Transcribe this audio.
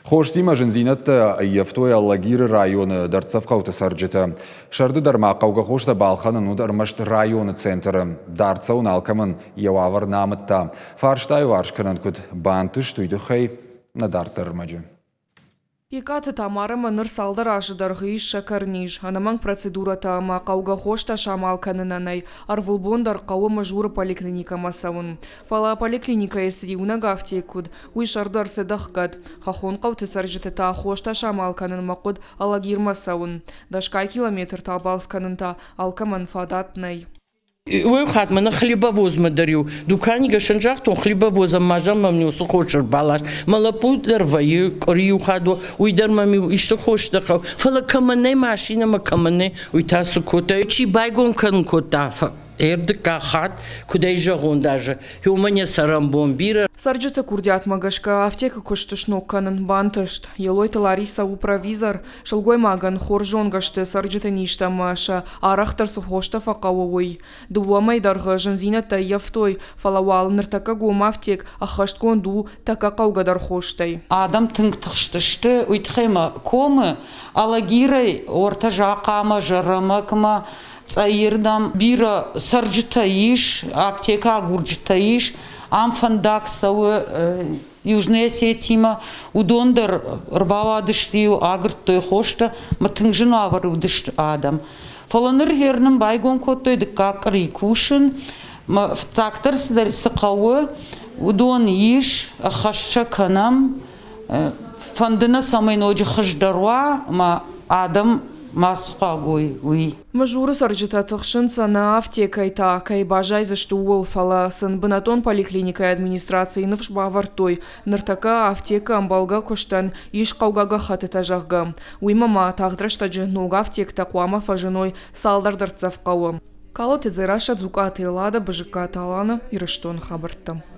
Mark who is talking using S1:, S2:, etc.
S1: Хостимӕ зындзинӕдтӕ ӕййӕфтой Алагиры районы дӕрддзӕф хъӕуты цӕрджытӕ. Сӕрды дӕр ма хъӕугӕ хостӕ балхӕнын уыд ӕрмӕст районы центры. Дард цӕуын алкӕмӕн йӕ уавӕр нӕ амыдта. Фарста иуварс кӕнын куыд бантыст, уый тыххӕй нӕ дарддӕр ӕрмӕджы.
S2: Икъаты Тамарӕмӕ ныр цалдӕр азы дӕргъы ис сӕкӕрниз. Ӕнӕмӕнг процедурӕтӕ ӕмӕ хъӕугӕ хостӕ самал кӕнынӕн ӕй ӕрвылбон дӕр хъӕуы Мызуры поликлиникӕмӕ цӕуын. Фӕлӕ поликлиникӕйы цы иунӕг афтек уыд, уый сӕрды ӕрцыд ӕхгӕд. Хӕххон хъӕуты цӕрджыты та хостӕ самал кӕнынмӕ хъуыд Алагирмӕ цӕуын. Дӕсгай километртӕ абалц кӕнын та алкӕмӕн фадат нӕй.
S3: Уый хатт мӕнӕ хлебовозмӕ дӕр-иу дуканигӕсӕн загътон, хлебовозӕн ма зӕгъ мӕм уыцы хос ӕрбалас. Мӕ лӕппу дӕр вӕййы къуыри иу хатт, уый дӕр мӕм-иу исты хостӕ хъӕуы. Фӕлӕ кӕмӕн нӕй машинӕ ӕмӕ кӕмӕн нӕй, уый та цы кодта? Чи байгом кӕнын кодта ӕрдыккаг хатт, куыд ӕй зӕгъон даже, уымӕн йӕ цӕрӕнбон бирӕ.
S2: Цӕрджыты курдиатмӕ гӕсгӕ афтекы куыст сног кӕнын бантыст. Елойты Ларисӕ у провизор, сылгоймагӕн хорз зонгӕ сты цӕрджыты низтӕ ӕмӕ сӕ арӕхдӕр цы хостӕ фӕхъӕуы, уый. Дыууӕ мӕй дӕргъы зындзинӕдтӕ ӕййӕфтой, фӕлӕ уал ныртӕккӕ гом афтек ӕххӕстгонд у тӕккӕ хъӕугӕдӕр хостӕй.
S4: Адӕм тынг тыхстысты, уый тыххӕй ма комы Алагирӕй ортӕ Захъамӕ, Зӕрӕмӕгмӕ, Цъӕйырдӕм бирӕ цӕрджытӕ ис, аптекӕ агурджытӕ ис. Ам фӕндаг цӕуы Южная Осетимӕ. Уыдон дӕр ӕрбауадысты-иу, агуырдтой хостӕ ӕмӕ тынг зын уавӕры уыдысты адӕм. Фӕлӕ ныр гъер нын байгом кодтой дыккаг къуыри кусын. Фыццагдӕр цыдӕр цы хъӕуы, уыдон ис, ӕххӕст сӕ кӕнӕм. Фӕнды нӕ, цӕмӕй ноджы хуыздӕр уа ӕмӕ адӕм ма схъуаг уой, уый.
S2: Мызуры цӕрджытӕ тыхсынц, ӕнӕ афтекӕй та кӕй баззайдзысты, ууыл, фӕлӕ сын бынӕттон поликлиникӕйы администрацийы ныфс бавӕрдтой, ныртӕккӕ афтекы ӕмбӕлгӕ куыстӕн ис хъӕугӕ гӕххӕттытӕ, зӕгъгӕ. Уыимӕ ма тагъд рӕстӕджы ног афтектӕ хъуамӕ фӕзыной цалдӕр дӕрддзӕф хъӕуы. Калоты Дзерассӕ, Дзукъаты Эллада, Бызыккаты Алана, Ирыстоны хабӕрттӕ.